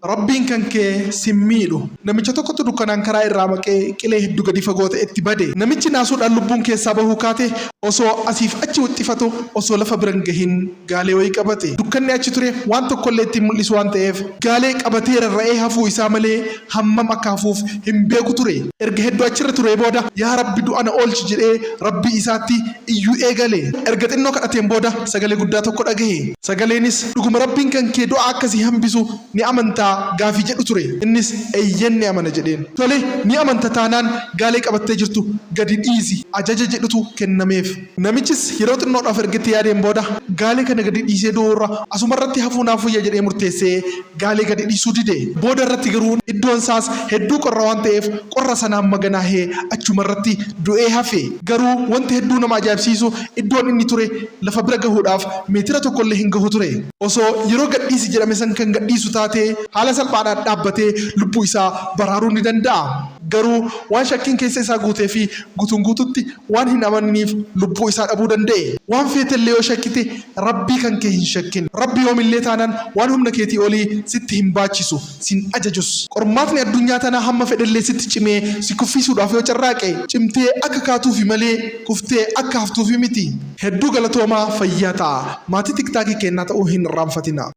Rabbiin kan kee sin miidhu. Namicha tokkotu dukkanaan karaa irraa maqee qilee heddu gadi fagoo ta'etti bade. Namichi naasuudhaan lubbuun keessaa bahuu kaate osoo asiif achi wixxifatu osoo lafa bira hin gahin gaalee wayii qabate. Dukkanni achi ture waan tokkollee itti hin mul'isu waan ta'eef gaalee qabatee rarra'ee hafuu isaa malee hammam akka hafuuf hin beeku ture. Erga heddu achirra turee booda yaa Rabbi du'a na oolchi jedhee Rabbii isaatti iyyuu eegale. Erga xinnoo kadhateen booda sagalee guddaa tokko dhagahe. Sagaleenis, Dhuguma Rabbiin kan kee du'a akka si hambisu ni amantaa? gaafii jedhu ture. Innis, Eeyyen ni amana jedheen. Tole, ni amanta taanaan gaalee qabattee jirtu gadi dhiisi ajaja jedhutu kennameef. Namichis yeroo xinnoodhaaf erga itti yaadeen booda, gaalee kana gadi dhiisee du'uurra asumarratti hafuu naaf wayya jedhee murteessee gaalee gadi dhiisuu dide. Booda irratti garuu iddoon isaas hedduu qorra waan ta'eef qorra sanaan maganaahee achuma irratti du'ee hafe. Garuu wanti hedduu nama ajaa'ibsiisu iddoon inni ture lafa bira gahuudhaaf meetira tokkollee hin gahu ture. Osoo yeroo gadhiisi jedhame san kan gadhiisu taatee haala salphaadhaan dhaabbatee lubbuu isaa baraaruu ni danda'a. Garuu waan shakkiin keessa isaa guutee fi guutuun guututti waan hin amaniniif lubbuu isaa dhabuu danda'e. Waan feetellee yoo shakkite Rabbii kan kee hin shakkin. Rabbi yoomillee taanaan waan humna keetii olii sitti hin baachisu, sin ajajus. Qormaatni addunyaa tanaa hamma fedhellee sitti cimee si kuffisuudhaaf yoo carraaqe, cimtee akka kaatuufi malee kuftee akka haftuufi miti. Hedduu galatoomaa fayyaa ta'aa. Maatii tiktaakii keennaa ta'uu hin irraanfatinaa.